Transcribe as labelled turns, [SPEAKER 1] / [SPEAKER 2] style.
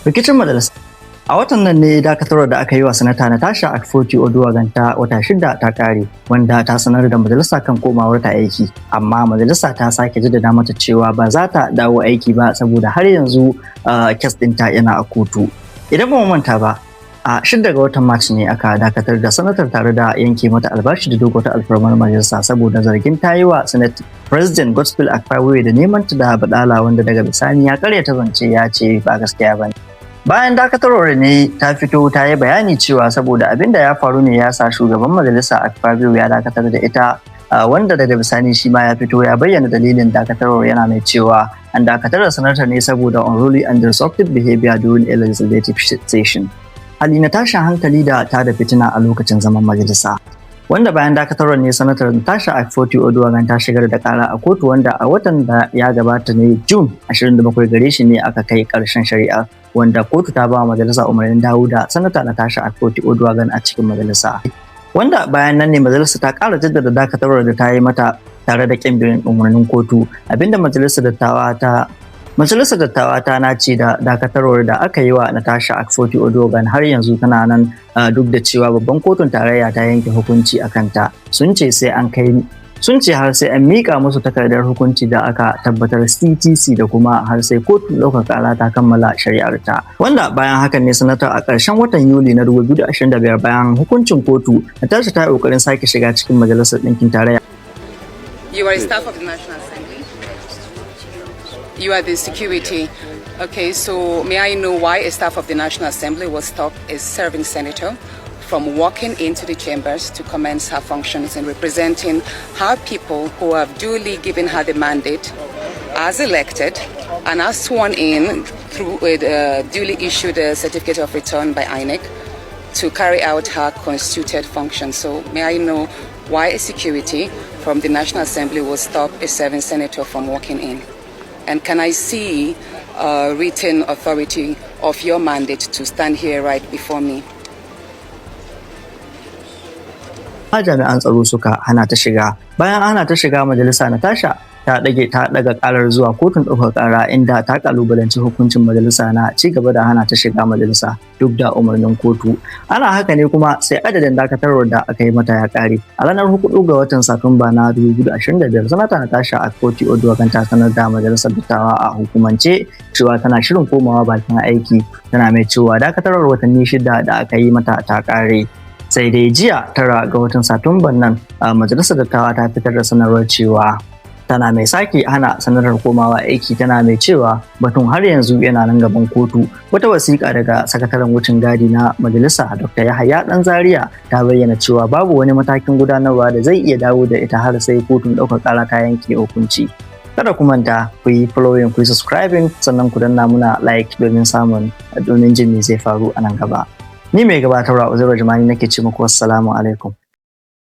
[SPEAKER 1] Rikicin majalisa. A watan nan ne dakatarwar da aka yi wa Sanata Natasha Akpoti Uduaghan ta wata 6 ta kare, wanda ta sanar da majalisa kan komawar ta aiki. Amma majalisa ta sake jaddada mata cewa ba za ta dawo aiki ba saboda har yanzu case ɗinta yana a kotu. Idan ba mu manta ba, a 6 ga watan March ne aka dakatar da sanatar tare da yanke mata albashi da duk wata alfarmar majalisa saboda zargin ta yi wa Senate President Godswill Akpabio da neman ta da badala, wanda daga bisani ya karyata zance, ya ce ba gaskiya ba ne. Bayan dakatarwar ne ta fito ta yi bayani cewa saboda abin da ya faru ne ya sa shugaban majalisa Akpabio ya dakatar da ita, wanda daga bisani shi ma ya fito ya bayyana dalilin dakatarwar, yana mai cewa an dakatar da sanatar ne saboda unruly and disruptive behavior during a legislative session. Hali na tashin hankali da ta da fitina a lokacin zaman majalisa. Wanda bayan dakatarwar ne Sanatar Natasha Akpoti Uduaghan ta shigar da kara a kotu, wanda a watan da ya gabata ne, June 27 gare shi ne aka kai karshen shari'a, wanda kotu ta ba majalisa umarnin dawo da Sanata Natasha Akpoti Uduaghan a cikin majalisa. Wanda bayan nan ne majalisa ta kara jaddada dakatarwar da ta yi mata tare da kin bin umarnin kotu, abinda majalisar dattawa ta nace da dakatarwar da aka yi wa Natasha Akpoti Uduaghan har yanzu tana nan, duk da cewa babban kotun tarayya ta yanke hukunci a kanta. Sun ce har sai an miƙa musu takardar hukunci da aka tabbatar CTC da kuma har sai kotun ɗaukar ƙara ta kammala shari'ar ta. Wanda bayan hakan ne sanatar a ƙarshen watan Yuli na 2025, bayan hukuncin kotu, Natasha ta yi ƙoƙarin sake shiga cikin Majalisar Ɗinkin Tarayya.
[SPEAKER 2] You are a staff of the National Assembly. You are the security. Okay, so may I know why a staff of the National Assembly will stop a serving senator from walking into the chambers to commence her functions in representing her people who have duly given her the mandate as elected and as sworn in through a duly issued a certificate of return by INEC to carry out her constituted function? So may I know why a security from the National Assembly will stop a serving senator from walking in? And can I see a written authority of your mandate to stand here right before me?
[SPEAKER 1] Jami'an tsaro suka hana ta shiga. Bayan hana ta shiga majalisa, Natasha ta daga karar zuwa kotun ɗaukar kara, inda ta kalubalanci hukuncin majalisa na ci gaba da hana ta shiga majalisa duk da umarnin kotu. Ana haka ne kuma sai adadin dakatarwar da aka yi mata ya kare. A ranar 4 ga watan Satumba na 2025, Sanata Natasha Akpoti Uduaghan ta sanar da majalisar dattawa a hukumance cewa tana shirin komawa bakin aiki, tana mai cewa dakatarwar watanni 6 da aka yi mata ta kare. Sai dai jiya, 9 ga watan Satumban nan, majalisar dattawa ta fitar da sanarwar cewa tana mai sake hana sanatar komawa aiki, tana mai cewa batun har yanzu yana nan gaban kotu. Wata wasiƙa daga sakataren wucin gadi na majalisa, Dr. Yahaya Dan Zaria, ta bayyana cewa babu wani matakin gudanarwa da zai iya dawo da ita har sai kotun ɗaukar ƙara ta yanke hukunci. Kada ku manta ku yi following, ku yi subscribing, sannan ku danna muna like domin jin me zai faru a nan gaba. Ni mai gabatarwa, Uzairu Jimani, nake ce muku wassalamu alaikum.